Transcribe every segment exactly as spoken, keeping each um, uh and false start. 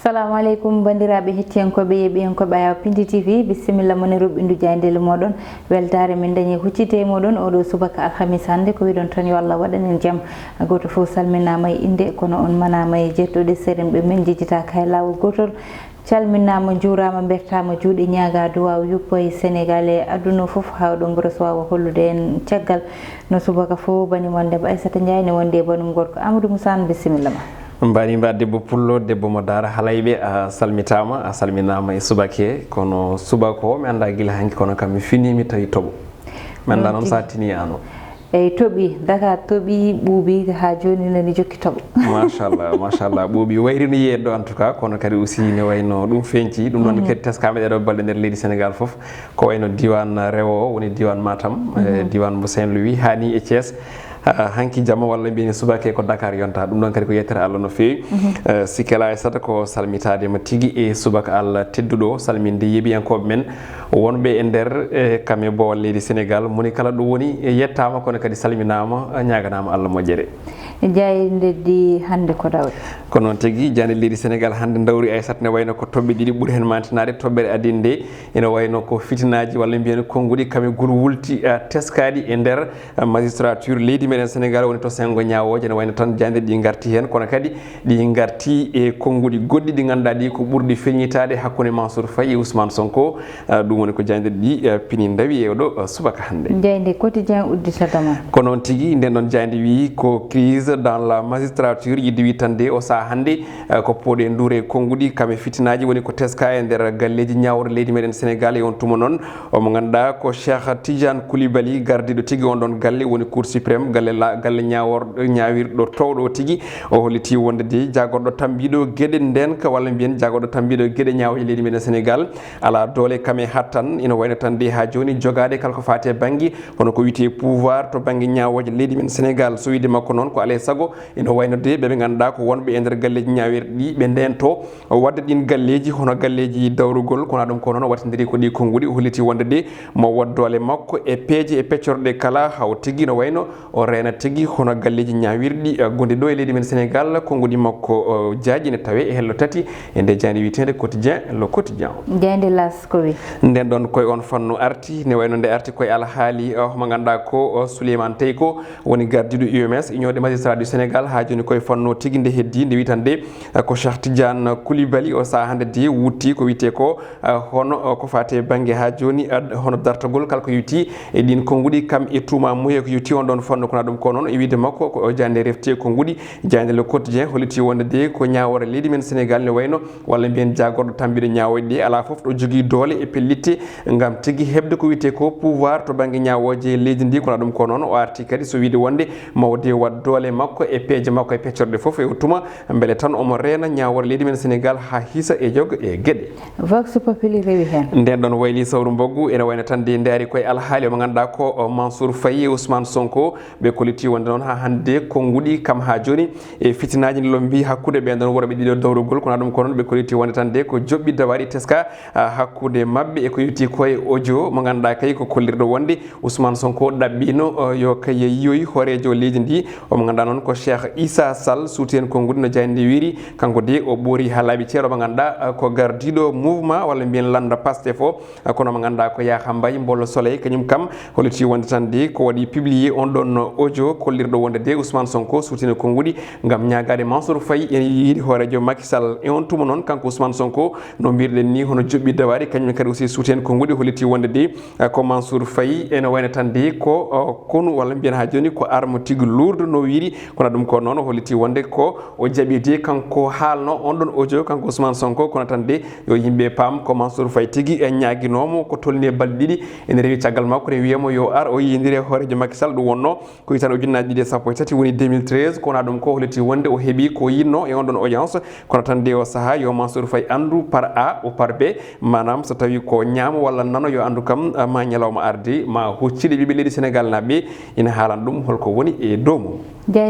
Assalamu aleykum, banndiraaɓe hettiyankooɓe, yeeɓiyankooɓe Ayaw Pindi T V, bisimilla mon e roɓɓindu jaayndeele mooɗon. Weltaare min dañi huccite e mooɗon oɗo subaka alhamis hannde. Ko wiɗon tan, yo Allah waɗan en jam. Gooto fof salminaama e innde, kono on manaama e jettooɗe. Seerenɓe men njejjitaaka e laawol gootol. Calminaama, njuuraama, mbertaama juuɗe, ñaagaa duwaaw yuppo e Senegaal e aduna fof, haa oɗo mboɗo so waawa hollude en caggal. No subaka fof, bani mon debbo Aissata Ndiaye ne wondi e banum gorko Amadou Moussa Anne. Bisimilla ma. Mbaɗi mba debbo pullo, debbo mo Daara Halayɓe, a salmitaama, a salminaama e subake. Kono subaka o, mi annda gila hanki, kono kam mi fini, mi tawi toɓo. Mi annda noon sa tini ano. Eyi, toɓi, Dakar toɓi, ɓuuɓi, haa jooni nani jokki toɓo. Machallah, machallah, ɓuuɓi wayri no yeeɗɗo en tout cas, kono kadi aussi ne wayno ɗum feeñci. Ɗum noon kadi teskaama ɗeɗo balɗe nder leydi Sénégal fof, ko wayno diwan rewo o, woni diwan Matam, e diwan mo Saint Louis, haa ni e Thiès. Ah, hanki jamma walla mbiyeni subake ko Dakar yonta. Ɗum ɗon kadi ko yettere Allah no feewi. Eh, sikke alaa e saɗa ko salmitaade ma tigi e subaka Allah tedduɗo o, salminde yeeɓiyankooɓe men wonɓe e nder, eh, kam e boowal leydi Sénégal. Moni kala ɗo woni, eh, yettaama, kono kadi salminaama, eh, ñaaganaama Allah moƴƴere. Jaaynde di hannde ko dawri? Ko noon tigi, jaaynde leydi Sénégal hannde dawri, Aissata, ne wayno ko toɓɓe ɗiɗi ɓuri heen mantinaade. Toɓɓere adinde ina wayno ko fitinaaji walla mbiyen konnguɗi kam e gulwulti, eh, teskaaɗi e nder magistrature leydi meɗen Sénégal, woni to senngo ñaawooje. Ne wayno tan jaaynde ɗi ngarti heen, kono kadi ɗi ngarti e konnguɗi goɗɗi ɗi ngannduɗaa ɗi ko ɓurɗi feññitaade hakkunde Mansour Faye e Ousmane Sonko. Ah, ɗum woni ko jaaynde ɗi, ah, pini ndawi e oɗo, ah, subaka hannde. Jaaynde Quotidien udditata ma. Ko noon tigi, nden ɗon jaaynde wiyi ko crise dans la magistrature, yiɗde wiyi tan de o sahaa hannde, ah, ko pooɗe nduure konnguɗi kam e fitinaaji woni ko teska e nder galleeji ñaawre leydi meɗen Sénégal. E on tuma noon, omo ngannduɗaa ko Cheikh Tidiane Koulibaly, gardiiɗo tigi on ɗon galle, woni Cour suprême, galle la-, galle ñaawor-, ñaawirɗo toowɗo o tigi. O holliti wonde de jaagorɗo tambiiɗo geɗe ndenka, walla mbiyen jaagorɗo tambiiɗo geɗe ñaawooje leydi meɗen Sénégal, alaa doole kam e hattan. Ina wayno tan de haa jooni jogaade kala ko faati e bannge, hono ko wiyetee pouvoir to bannge ñaawooje leydi men Sénégal. So wiyde makko noon, ko alaa e sago ina wayno de ɓe ɓe ngannduɗaa ko wonɓe e nder galleeji ñaawirɗi ɗi, ɓe ndento o waɗde ɗiin galleeji, hono galleeji dawrugol, kono ɗum ko noon o waɗtindiri ko ɗi konnguɗi. O holliti wonde de mo waɗ doole makko e peeje e peccorɗe kala, haw tigi no wayno o reena tigi hono galleeji ñaawirɗi, eh, gonɗi ɗo e leydi men Sénégal. Konnguɗi makko, eh, jaaji ne tawe e hello tati e nde jaaynde wiyeteende Quotidien, Le Quotidien. Jaaynde L'As ko wi? Nden ɗon koye on fannu arti, ne wayno nde arti koye alhaali, eh, mo ngannduɗaa ko, eh, Souleymane Teiko, woni gardiiɗo U M S, Union des Magistrats du Sénégal, haa jooni koye fannu tigi nde heddi, nde wiyi tan de, eh, ko Cheikh Tidiane Koulibaly, o sahaa hannde de wutti ko wiyetee ko, eh, hono, eh, ko faati e bannge haa jooni, ad-, hono dartagol kala ko yowiti e ɗiin konnguɗi kam e tuuma muye ko yowiti on ɗon fannu. Kono ɗum ko noon e wiyde makko ko o jaaynde refti e konnguɗi, jaaynde Le Quotidien holliti wonde de ko ñaawore leydi men Sénégal ne wayno walla mbiyen jaagorɗo tambiiɗo ñaawooje ɗe alaa fof ɗo jogii doole e pellitte ngam tigi heɓde ko wiyetee ko pouvoir to bannge ñaawooje leydi ndi. Kono ɗum ko noon o arti kadi so wiyde wonde mawde waɗ doole makko e peeje makko e peccorɗe fof e o tuma mbele tan omo reena ñaawore leydi men Sénégal haa hisa e jogo e geɗe. Vox Populi rewi heen. Nden ɗon wayli sawru mboggu, ene wayno tan de ndaari koye alhaali omo ngannduɗaa ko, o, Mansour Faye e Ousmane Sonko. Ɓe kolliti wonde noon haa hannde konnguɗi kam haa jooni e fitinaaji ne lombii hakkunde ɓeen ɗon worɓe ɗiɗo dawrugol. Kono ɗum ko noon ɓe kolliti wonde tan de ko joɓɓi dawaɗi teska, ah, hakkunde maɓɓe e ko yowiti koye audio mo ngannduɗaa kay ko kollirɗo wonde Ousmane Sonko ɗaɓɓiino, eh, yo kay yiyoy hooreejo leydi ndi. Omo ngannduɗaa noon ko Cheikh Issa Sall, suuti heen konnguɗi no jaaynde ndi wiyri. Kanko de o ɓoori haa laaɓi ceer, omo ngannduɗaa, eh, ko gardiiɗo mouvement walla mbiyen lannda Pastef o. Eh, kono omo ngannduɗaa ko Yaha Mbaye Mbollo Soleil, kañum kam holliti wonde tan de ko waɗi publié on ɗon audio kollirɗo wonde de Ousmane Sonko suuti heen konnguɗi ngam ñaagaade Mansour Faye, ene yiɗi hooreejo Macky Sall. E on tuma noon, kanko Ousmane Sonko, no mbirɗen ni, hono joɓɓi dawaɗi, kañum kadi aussi suuti heen konnguɗi, holliti wonde de, eh, ko Mansour Faye, ene wayno tan de ko, oh, konu walla mbiyen haa jooni ko arme tigi lourde no wiyri. Kono ɗum ko noon, o holliti wonde ko o jaɓi de kanko haalno on ɗon audio, kanko Ousmane Sonko. Kono tan de yo yimɓe paam ko Mansour Faye tigi e ñaaginoomo ko tolni e balɗe ɗiɗi, ene rewi caggal makko, ne wiyamo yo ar o yiyondire e hooreejo Macky Sall. Ɗum wonno ko itan ujunnaaji ɗiɗi e sappo e tati, woni deux mille treize, kono ɗum ko holliti wonde o heɓi ko yinno e on ɗon audience. Kono tan de o sahaa yo Mansour Faye anndu par A ou par B, maanaam so tawi ko ñaamo walla nano yo anndu kam, ah, ma ñalawma arde ma huccide ɓiɓɓe leydi Sénégal naaɓe ina haalan ɗum holko woni e dow mum.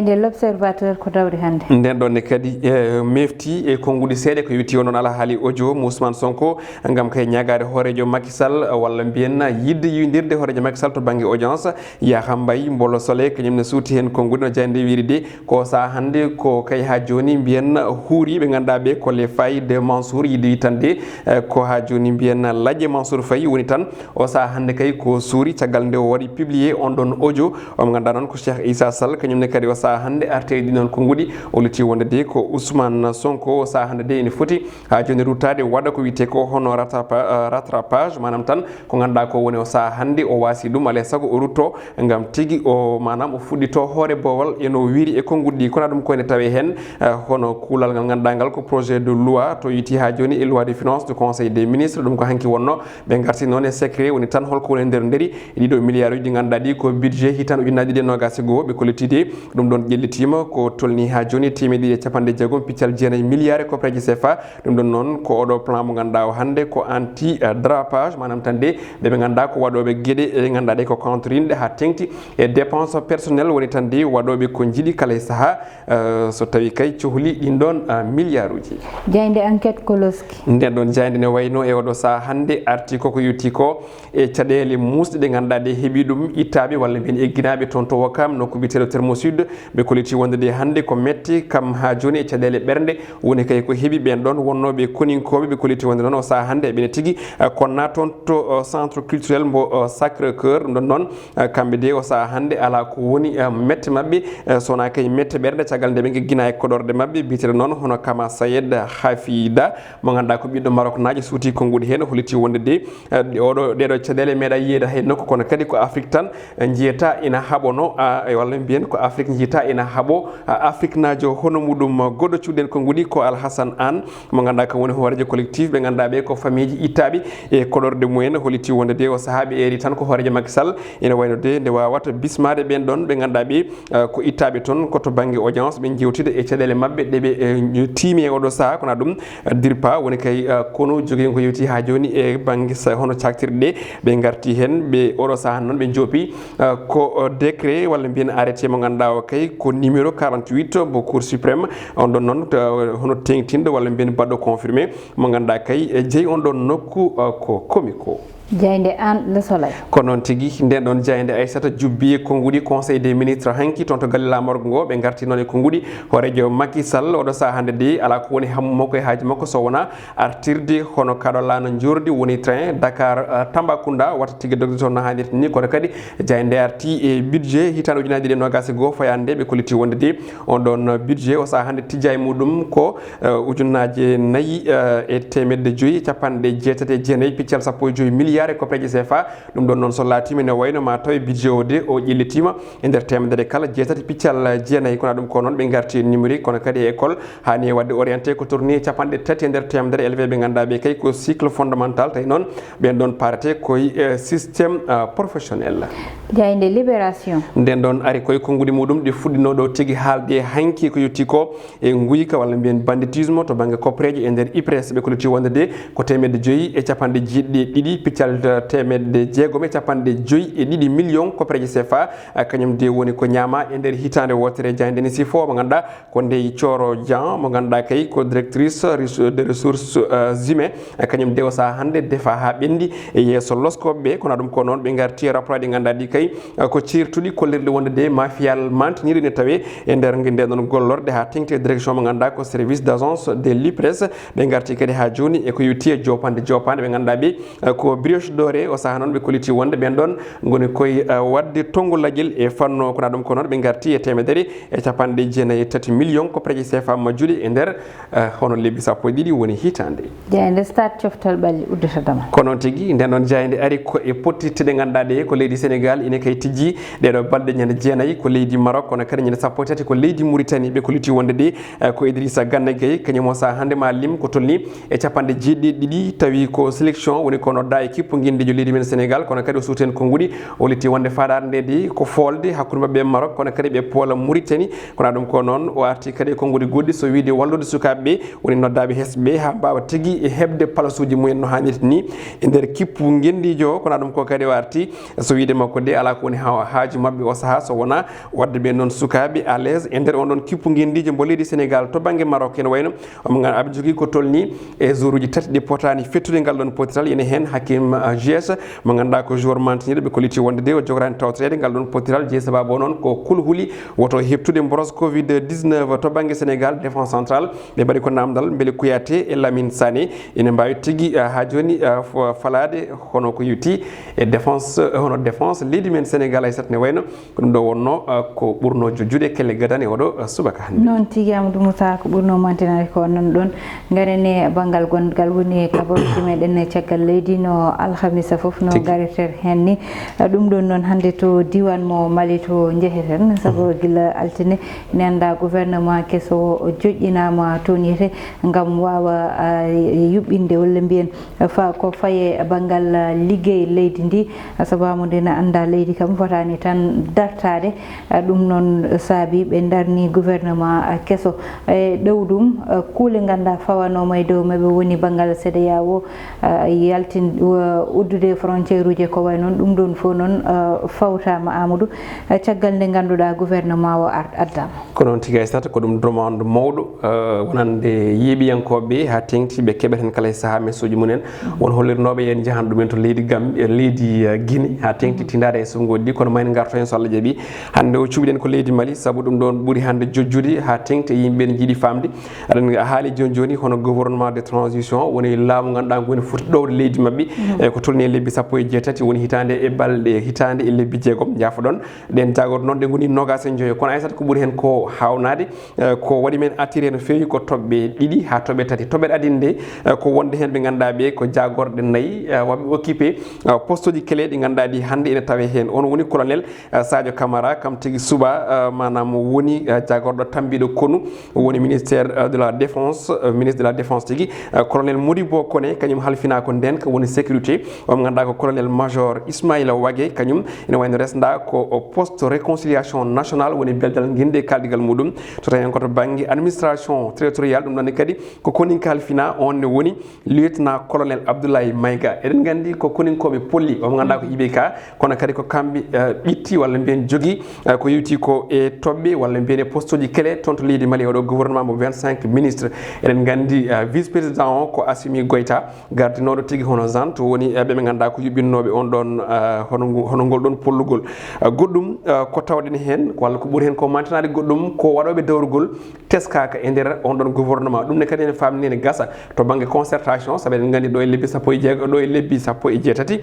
Nde L'Observateur ko dawri hannde. Nden ɗon ne kadi e mefti e konnguɗi seeɗa ko yowiti o noon alhaali audio mo Ousmane Sonko, ngam kay ñaagaade hooreejo Macky Sall, walla mbiyen yiɗde yiwindirde hooreejo Macky Sall to bannge audience. Yaha Mbaye Mbolo Sole kañum ne suuti heen konnguɗi no jaaynde wiiri de, ko saha hannde ko kay haa jooni mbiyen huuriiɓe ngannduɗaa ɓe ko les failles de Mansour yiɗde witande, eh, ko haa jooni mbiyen lajje Mansour Faye woni tan. O saha hannde kay ko suuri caggal nde o waɗi publié on ɗon audio. Omo ngannduɗaa noon ko Cheikh Issa Sall, kañum ne kadi o saha hannde arti e ɗi noon konnguɗi. O lutti wonde de ko Ousmane Sonko, o saha hannde de ene foti haa jooni ruttaade waɗa ko wiyetee ko hono rattrapa-, eh, rattrapage, maanaam tan ko ngannduɗaa ko woni o saha hannde o waasi ɗum, alaa e sago o rutto ngam tigi o, maanaam o fuɗɗito hoore boowal e no wiiri e konnguɗi ɗi. Kono ɗum ko ene tawee heen, eh, hono kuulal ngal ngannduɗaa ngal ko projet de loi to yowiti haa jooni e loi de finance du Conseil des ministres, ɗum ko hanki wonno. Ɓe ngarti noon e secret woni tan holko woni e nder nderi e ɗiɗo milliards uji ɗi ngannduɗaa ɗi ko budget hitaande ujunnaji ɗiɗi e noogas e goo. Ɓe kolliti de ɗum ɗon ƴellitiima ko tolni haa jooni teemedde ɗiɗi e capanɗe jeegom piccal jeenayi milliards e koppareeje C F A. Ɗum ɗon noon ko oɗo plan mo ngannduɗaa o hannde ko anti, eh, drapage, maanaam tan de ɓe ɓe ngannduɗaa ko waɗooɓe geɗe ɗe ngannduɗaa ɗe ko contre inɗe haa teŋti e dépense personnel woni tan de waɗooɓe ko njiɗi kala e saha, eh, so tawi kay cohli ɗin ɗon, eh, milliards uji. Jaaynde Enquête Koloski. Nden ɗon jaaynde ne wayno e oɗo saha hannde arti koko yowiti ko e caɗeele muusɗe ɗe ngannduɗaa ɗe heɓi ɗum ittaaɓe walla mbiyen egginaaɓe toon to Ouakam, nokku biyeteeɗo Termo Sud. Ɓe kolliti wonde de hannde ko metti kam haa jooni e caɗeele ɓernde woni kay ko heɓi ɓeen ɗon wonnooɓe koninkooɓe. Ɓe kolliti wonde noon o saha hannde eɓene tigi, eh, konna toon to, eh, centre culturel mbo, eh, Sacré Cœur. Ɗum ɗon noon, eh, kamɓe de o saha hannde alaa ko woni, eh, mette maɓɓe, eh, so wonaa kay mette ɓernde caggal nde ɓe ngegginaa e koɗorde maɓɓe biyeteeɗo noon hono Kama Sayed Hafida mo ngannduɗaa ko ɓiɗɗo Maroknaajo suuti konnguɗi heen. O holliti wonde de, eh, oɗo, ɗeɗo caɗeele meeɗa yiyeede hay nokku kono kadi ko Afrique tan, eh, njiyata ina haɓono, ah, e walla mbiyen ko Afrique njiyata ina haɓo, ah, Afriknaajo hono muɗum goɗɗo cuuɗi en konnguɗi ko Alhassane Anne mo ngannduɗaa kam woni hooreejo collectif ɓe ngannduɗaa ɓe ko famille ji ittaaɓe e koɗorde mumen. Holliti wonde de o saha ɓe eeri tan ko hooreejo Macky Sall ina wayno de nde wawata bismaade ɓeen ɗon ɓe ngannduɗaa ɓe, eh, ko ittaaɓe toon ko to bannge audience ɓe njewtida e caɗeele maɓɓe ɗe ɓe, eh, tiimi e oɗo saha. Kono ɗum, eh, DIRPA woni kay, eh, konu jogiiɗo ko yowiti haa jooni e bannge sa-, hono caktirɗe ɗe ɓe ngarti heen ɓe oɗo saha noon ɓe njoopi, eh, ko, eh, décret walla mbiyen arrêté mo ngannduɗaa o kay ko numéro quarante-huit mbo Cour suprême. On ɗon noon, eh, hono teŋtinɗo walla mbiyen baɗɗo confirmé mo ngannduɗaa kay e jeyi on ɗon nokku, eh, ko Comico. Jaaynde An Le Soleil. Ko noon tigi, nden ɗon jaaynde Aissata jubbi e konnguɗi Conseil des ministres hanki toon to galle laamorgo ngo. Ɓe ngarti noon e konnguɗi hooreejo Macky Sall. Oɗo saha hannde de alaa ko woni hammu makko e haaju makko so wonaa artirde hono kaɗo laana njoordi woni train Dakar, eh, Tambacounda, wata tigi dogde toon no haanirta ni. Kono kadi jaaynde arti e budget hitaande ujunaaji ɗiɗi e noogas e goo fayaande nde ɓe kolliti wonde de on ɗon budget o saha hannde tijja e muɗum ko, eh, ujunnaaje nayi, eh, e teemedde joyi e capanɗe jeetati e jeenayi piccal sappo e joyi milliards e koppareeje C F A. Ɗum ɗon noon so laatiima ne wayno ma tawe budget o de o ƴellitiima e nder teemedere kala jeetati piccal jeenayi. Kono ɗum ko noon ɓe ngarti e numérique kono kadi e école haani e waɗde orienté ko tourni e capanɗe tati e nder teemedere élève ɓe ngannduɗaa ɓe kay ko cycle fondamental tawi noon ɓeen ɗon parate koye, eh, système, eh, professionnel. Jaaynde Libération. Nden ɗon ari koye konnguɗi muɗum ɗi fuɗɗinoo ɗo tigi haalde hanki ko yotti ko e nguyka walla mbiyen banditisme to bannge koppareeje e nder IPRES. Ɓe kolliti wonde de ko teemedde joyi e capanɗe jeeɗiɗi e ɗiɗi piccal teemedde jeegom e capanɗe joyi e ɗiɗi million koppareeje C F A, eh, kañum de woni ko ñaama e nder hitaande wootere. Jaaynde ne sifo mo ngannduɗaa ko Ndeye Thioro Dieng mo ngannduɗaa kay ko directrice res-, de ressources, eh, humaines. Eh, kañum de o saha hannde defa haa ɓenndi e yeeso loskooɓe ɓe. Kono ɗum ko noon ɓe ngarti e rapport ɗi ngannduɗaa ɗi kay, eh, ko ceertuɗi kollirɗi wonde de mafiyal mantiniiɗo ne tawe e nder nde noon gollorɗe haa teŋti e direction mo ngannduɗaa ko service d'agence de l'IPRES. Ɓe ngarti kadi haa jooni e ko yotti e joppanɗe joppanɗe ɓe ngannduɗaa ɓe, eh, ko brioche dorée. O saha noon ɓe kolliti wonde ɓeen ɗon ngoni koye, eh, waɗde tonngol lajel e fanno. Kono ɗum ko noon ɓe ngarti e teemedere e capanɗe jeenayi e tati million koppareeje C F A majjuɗe e nder, eh, hono lebbi sappo e ɗiɗi woni hitaande. Jaaynde Stade coftal ɓalli uddata dama. Ko noon tigi, nden ɗon jaaynde ari ko e pottitte ɗe ngannduɗaa ɗe ko leydi Sénégal ine kay tijji ɗeɗo balɗe ñande jeenayi ko leydi Maroc, kono kadi ñande sappo e tati ko leydi Mauritanie. Ɓe kolliti wonde de, eh, ko Idrissa Gana Gueye, kañum o saha hannde ma lim ko tolni e capanɗe jeeɗiɗi e ɗiɗi, tawi ko sélection woni ko nodda équipe Kippu ngendiijo leydi men Sénégal, kono kadi o suuti heen konnguɗi, o hollitii wonde faandaare nde di ko foolde hakkunde maɓɓe e Maroc, kono kadi ɓe poola Mauritanie. Kono ɗum ko noon, o arti kadi e konnguɗi goɗɗi, so wiyde wallude sukaaɓe ɓe, woni noddaaɓe hesɓe ɓe, haa mbaawa tigi e heɓde palasuuji mumen no haanirta ni e nder kippu ngendiijo o. Kono ɗum ko kadi o arti, so wiyde makko de, alaa ko woni ha-, haaju maɓɓe o sahaa, so wonaa waɗde ɓeen ɗoon sukaaɓe à l'aise e nder on ɗoon kippu ngendiijo mbo leydi Sénégal to bannge Maroc. Ene wayno omo nganndu-, aɓe njogii ko tolnii e jour uji tati ɗi potaani fettude ngal ɗoon pottital. Ene heen Hakim, ah, Ziyech, mo ngannduɗaa ko joueur mantiniiɗo, ɓe kolliti wonde de o jogoraani tawtoreede ngal ɗoon pottital. Jeyi sabaabu o noon ko kulhuli woto heɓtude mboros covid dix-neuf to bannge Sénégal. Défense centrale, ɓe mbaɗi ko naamndal mbele Kouyaté e Lamine Sané ene mbaawi tigi, ah, haa jooni, ah, f-, falaade hono ko yowiti e défense, eh, hono défense leydi men Sénégal. Aysata, ne wayno ko ɗum ɗo wonno, ah, ko ɓurno jojjude kelle gadane oɗo, ah, subaka hannde. Noon tigi, Amadou Moussa, ko ɓurno mantinaade ko noon ɗoon. Ngaren e banngal gongal woni kabaruuji meɗen e caggal leydi no alhamisa fof no Tigi. Gareten heen ni. Ah, ɗum ɗoon noon hannde to diiwaan mo Mali to njeheten, sabu Mhm. gila altine ene anndaa gouvernement keso o joƴƴinaama toon yete ngam waawa, ah, yuɓɓinde walla mbiyen fa-, ko faye banngal, ah, liggey leydi ndi, sababu nde na annda leydi kam fotaani tan dartaade. Ah, ɗum noon saabi ɓe ndarni gouvernement, ah, keso. E dow ɗum, ah, kuule ngannduɗaa fawanooma e dow maɓɓe woni banngal C D A O, ah, yaltin-, wa-, uddude frontière uji ko wayi noon. Ɗum ɗoon fof noon, ah, fawtaama, Amadou, ah, caggal nde ngannduɗaa gouvernement o ar-, addaama. Ko noon tigi, Aysata, ko ɗum demande mawɗo, eh, wonande yeeɓiyankooɓe haa teeŋti ɓe keɓat heen kala e sahaa message mumen. Won hollirnooɓe en njahan ɗumen to leydi Gam-, eh, leydi, eh, Guinée haa teeŋti Mhm. tindaade e suɓngooji ɗi, kono maa en ngarto heen so Allah jaɓi. Hannde o cuɓiɗen ko leydi Mali, sabu ɗum ɗoon ɓuri hannde jojjude haa teeŋti e yimɓe ɓe njiɗi faamde. Aɗen haali jooni jooni hono gouvernement de transition woni laamu ngannduɗaa ngu woni foti ɗowde leydi maɓɓe. Mhm. Eh, ko tolnii e lebbi sappo e jeetati woni hitaande e balɗe, hitaande e lebbi jeegom, njaafoɗon. Ɗeen jaagorɗe noon ɗe ngoni noogaas e njoyo, kono Aysata ko ɓuri heen ko haawnaade, eh, ko waɗi men attiré no feewi ko toɓɓe ɗiɗi haa toɓɓe tati. Toɓɓere adii nde, eh, ko wonde heen ɓe ngannduɗaa ɓe ko jaagorɗe nayi, eh, waɗɓe occupé, eh, poste uji clé ɗi ngannduɗaa ɗi hannde ene tawee heen. On woni colonel, eh, Sadio Camara, kam tigi suɓaa, eh, maanaam woni, eh, jaagorɗo tammbiiɗo konu, woni ministère, eh, de la défense, eh, ministre de la défense tigi, eh, colonel Modibo Koné, kañum halfinaa ko ndeen ko woni sécurité. On ngannduɗaa ko colonel major Ismaïla Wagué, kañum ene wayno resndaa ko o poste réconciliation nationale, woni beldal ngenndi e kaaldigal muɗum. So tawii ko to bannge administration territoriale, ɗum ɗon ne kadi ko koninke halfinaa, on ne woni lieutenant colonel Abdoulaye Maïga. Eɗen nganndi ko koninkooɓe polli, omo ngannduɗaa ko I B K, kono kadi ko kamɓe, eh, ɓitti walla mbiyen jogii, eh, ko yowiti ko e toɓɓe walla mbiyen e poste uji clé toon to leydi Mali, oɗo gouvernement mo vingt-cinq ministre. Eɗen nganndi, eh, vice président o ko Assimi Goïta, gardinooɗo tigi hono Jean, to woni, eh, ɓe ɓe ngannduɗaa ko yuɓɓinnooɓe on ɗon, eh, hono ngu-, hono ngol ɗon pollugol. Eh, goɗɗum, eh, ko tawɗen heen, walla ko ɓuri heen ko mantinaade goɗɗum, ko waɗooɓe dawrugol teskaaka e nder on ɗon gouvernement. Ɗum ne kadi ene faamni ene gasa to bannge concertation, sabu eɗen nganndi ɗo e lebbi sappo e jeego, ɗo e lebbi sappo e jeetati,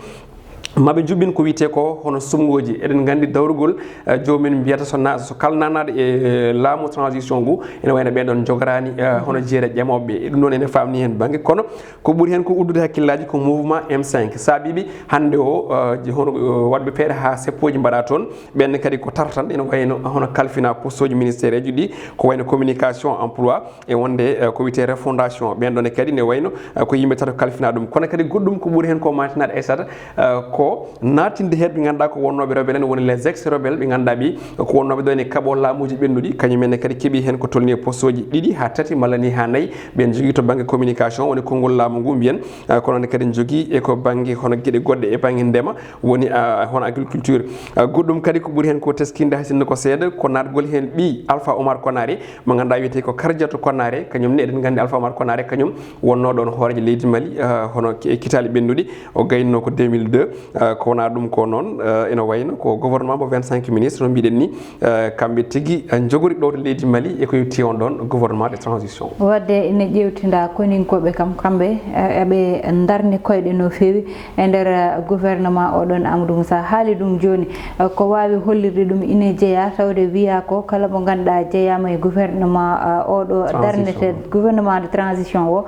maɓe njuɓɓin ko wiyetee ko hono suɓngooji. Eɗen nganndi dawrugol, eh, joomum mbiyata so na-, so kala naatnaade e, eh, laamu transition ngu, ene wayno ɓeen ɗon njogoraani, eh, hono jeere ƴamooɓe ɓe. Ɗum noon ene faamni heen bannge, kono ko ɓuri heen ko uddude hakkillaaji ko mouvement M cinq. Saabiiɓe hannde o, eh, hono, eh, waɗɓe peeje haa seppooji mbaɗaa toon, ɓeen ne kadi ko tata tan, ene wayno hono kalfina poste uji ministère eji ɗi, ko wayno communication, emploi, e wonde, eh, ko wiyetee refondation. Ɓeen ɗoon ne kadi ne wayno, eh, ko yimɓe tato kalfina ɗum. Kono kadi goɗɗum ko ɓuri heen ko maantinaade, Aysata, eh, ko naatinde heen ɓe ngannduɗaa ko wonnooɓe rebelle en, woni les ex rebelles ɓe ngannduɗaa ɓe ko wonnooɓe ɗo ene kaɓoo laamuuji ɓennuɗi, kañum en ne kadi keɓi heen ko tolnii e poste uji ɗiɗi haa tati malla ni haa nayi. Ɓeen njogii to bannge communication, woni konngol laamu ngu mbiyen, eh, kono ne kadi njogii e ko bannge hono geɗe goɗɗe e bannge ndema, woni, ah, hono agriculture. Ah, goɗɗum kadi ko ɓuri heen ko teskinde, hay sinno ko seeɗa, ko naatgol heen ɓiy Alpha Oumar Konaré, mo ngannduɗaa wiyetee ko Kardiatou Konaré, kañum ne eɗen nganndi Alpha Oumar Konaré, kañum wonnoo ɗoon hooreejo leydi Mali, ah, hono ki-, e kitaali ɓennuɗi, o gayno ko deux mille deux, ah, ko wonaa ɗum ko noon, ah, ene wayno ko gouvernement mo vingt-cinq ministre, no mbiɗen ni, ah, kamɓe tigi, ah, njogori ɗo to leydi Mali e ko yotti on ɗoon gouvernement de transition. Wadde ene ƴeewtinda koninkooɓe kam, kamɓe, ah, eɓe ndarni koyɗe no feewi. E nder, eh, gouvernement oɗon, Amadou Moussa haali ɗum jooni, eh, ko waawi hollirde ɗum ine jeyaa, tawde wiyaa ko kala mo ngannduɗaa jeyaama e gouvernement, eh, oɗo Transition. Darnete gouvernement de transition o,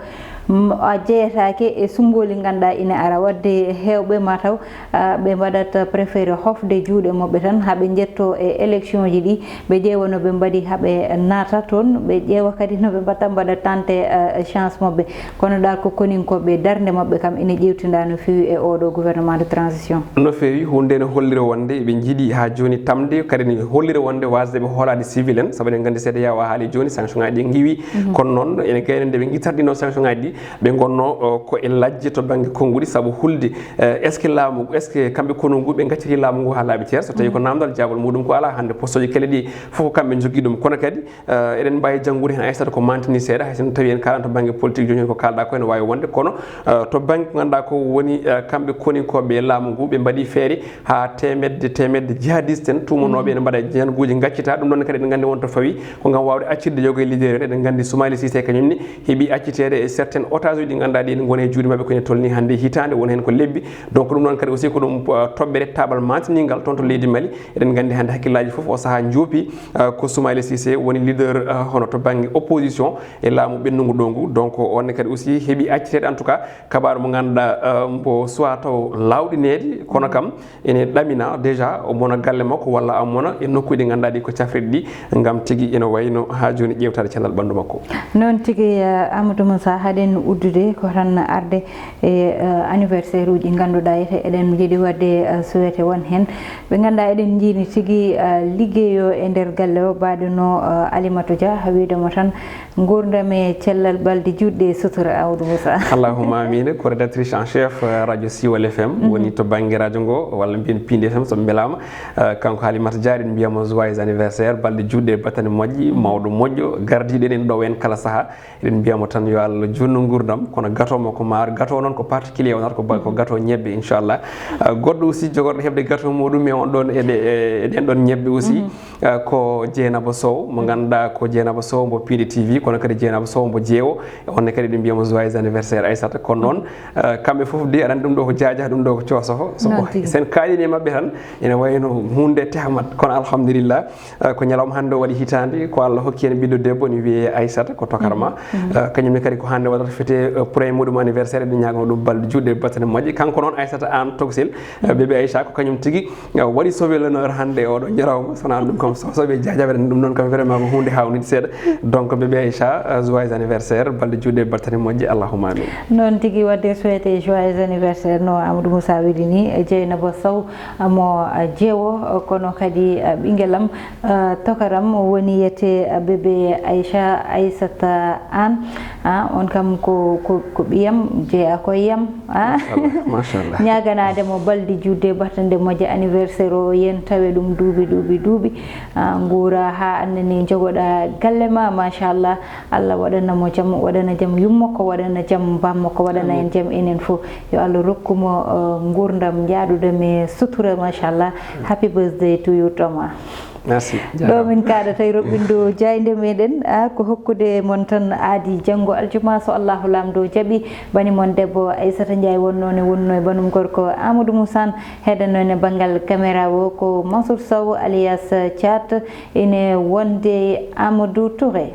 A jeyataake e sunngooli ngannduɗaa ina ara, waɗde heewɓe mataw ɓe mbaɗat préféré hofde juuɗe maɓɓe tan haa ɓe njettoo e élection ji ɗi, ɓe ƴeewa no ɓe mbaɗi haa ɓe naata toon, ɓe ƴeewa kadi no ɓe mbaɗta mbaɗa tenter chance maɓɓe. Kono ɗa ko koninkooɓe, darnde maɓɓe kam ina ƴeewtinda no feewi e oɗo gouvernement de transition. No feewi, huunde ne holliri wonde ɓe njiɗi haa jooni tamde, kadi ne holliri wonde waasde ɓe hoolaade civil en, sabu eɗen nganndi seeɗa yawa haali jooni sanction ngaji ɗi ngiwi. Kono noon ene gayna nde ɓe ngittata ɗino sanction ngaji ɗi, ɓe ngonno ko e lajje to bannge konnguɗi, sabu hulde est ce que laamu ngu, est ce que kamɓe konu ngu ɓe ngacciri laamu ngu haa laaɓi ceer? So tawi ko namdal, jaabol muɗum ko alaa. Hannde poste uji kele ɗi fof ko kamɓe njogii ɗum. Kono kadi eɗen mbaawi janngude heen, hay so ko mantini seeɗa, hay so tawi en kaalan to bannge politique jooni ko kaalɗa ko ene waawi wonde, kono to bannge ko ngannduɗaa ko woni kamɓe koninkooɓe e laamu ngu, ɓe mbaɗi feere haa teemedde teemedde jihadiste en tuumanooɓe ene mbaɗa ñalnguuji ngaccita. Ɗum ɗoon kadi eɗen nganndi won to fawi ko ngam waawde accitde yoga e leader en. Eɗen nganndi Soumaïla Cissé kañum ne heɓi acciteede e certaines otages uji ɗi ngannduɗaa ɗi ene ngoni e juuɗe maɓɓe ko ene tolni hannde hitaande, won heen ko lebbi. Donc ɗum ɗoon kadi aussi ko ɗum toɓɓere taaɓal mantiningal toon to leydi Mali. Eɗen nganndi hannde hakkillaaji fof o sahaa njoopi ko Soumaïla Cissé woni leader hono to bannge opposition e laamu ɓennungu ɗo ngu. Donc on ne kadi aussi heɓi acciteede en tout cas kabaaru mo ngannduɗaa mbo suwaa taw laawɗineede, kono kam ene ɗamina déjà o mona galle makko walla a mona e nokkuuji ɗi ngannduɗaa ɗi ko cafrirɗi ɗi, ngam tigi ina wayno haa jooni ƴeewtaade cellal ɓanndu makko. Noon tigi, Amadou Moussa, haɗen uddude ko tan arde e anniversaire uji ngannduɗaa ete eɗen njiɗi waɗde souhaité won heen ɓe ngannduɗaa eɗen njiini tigi liggeeyo e nder galle o, mbaɗuno Alimatou Dia, wiide mo tan nguurndam e cellal, ɓalli juutɗi e sutura, Amadou Moussa. Allahumma amine. Ko rédactrice en chef radio Siwal F M woni to bannge radio ngo, walla mbiyen Piindi F M so mbelaama. Kanko Halimata Dia, eɗen mbiyamo joyeux anniversaire, balɗe juutɗe e battane moƴƴi, mawɗo moƴƴo, gardiiɗo en ɗo en kala sahaa. Eɗen mbiyamo tan yo Allah juutnu nguurndam, kono gato mo ko maaro, gato noon ko particulier wonata ko ba-, ko gato ñebbe, inchallah. Goɗɗo aussi jogorɗo heɓde gato muɗum e on ɗon e ɗe, e ɗen ɗon ñebbe aussi. Ko Dieynaba Sow, mo ngannduɗaa ko Dieynaba Sow mbo Piindi T V, kono kadi Dieynaba Sow mbo Jeewo. On ne kadi eɗen mbiyamo joyeux anniversaire Aissata. Kono noon kamɓe fof de aɗa anndi ɗum ɗo ko jaaja, ɗum ɗo ko coosofo. So sen kaalini e maɓɓe tan ene wayno hunde tehmat, kono alhamdulillah. Ko ñalawma hannde o waɗi hitaande, ko Allah hokki heen ɓiɗɗo debbo ne wiyee Aissata, ko tokar ma. Kañum ne kadi ko hannde waɗata fete premier muɗum anniversaire, eɗen ñaagano ɗum balɗe juutɗe e battane moƴƴe. Kanko noon Aissata Anne Togsel, bébé Aïcha, ko kañum tigi waɗi sauvé l'honneur hannde e oɗo ñalawma. Sona ɗum kam so, soɓe jaajaɓe ɗum noon kam vraiment ko hunde hawnide seeɗa. Donc bébé Aïcha, joyeux anniversaire, balɗe juutɗe e battane moƴƴe, allahumma amin. Noon tigi, waɗde souhaité joyeux anniversaire no Amadou Moussa weli ni, Dieynaba Sow mo Jeewo, kono kadi ɓinngel am, tokaram woni yete bébé Aïcha, Aissata Anne. On kam ko, ko, ko ɓiyam, jeeya ko e yam. Machallah, machallah. Ñaaganaade mo balɗe juutɗe battane moƴƴe, anniversaire o yen tawe ɗum duuɓi, duuɓi, duuɓi. Nguura haa annani jogoɗa galle ma, machallah. Allah waɗana mo jam, waɗana jam yumma ko, waɗana jam bamma ko, waɗana en jam enen fof. Yo Allah rokku mo nguurndam njaaɗuɗam e sutura, machallah. Happy birthday to you, Thomas. Merci. Ɗo min kaɗata e roɓɓindu jaaynde meɗen, a ko hokkude mon tan aadi janngo aljuma, so Allahu Laamɗo jaɓi. Bani mon debbo Aissata Ndiaye wonno ne wonno e banum gorko Amadou Moussa, heɗanno ne banngal caméra o ko Mansour Sow alias Thiat, ine wonde Amadou Touré.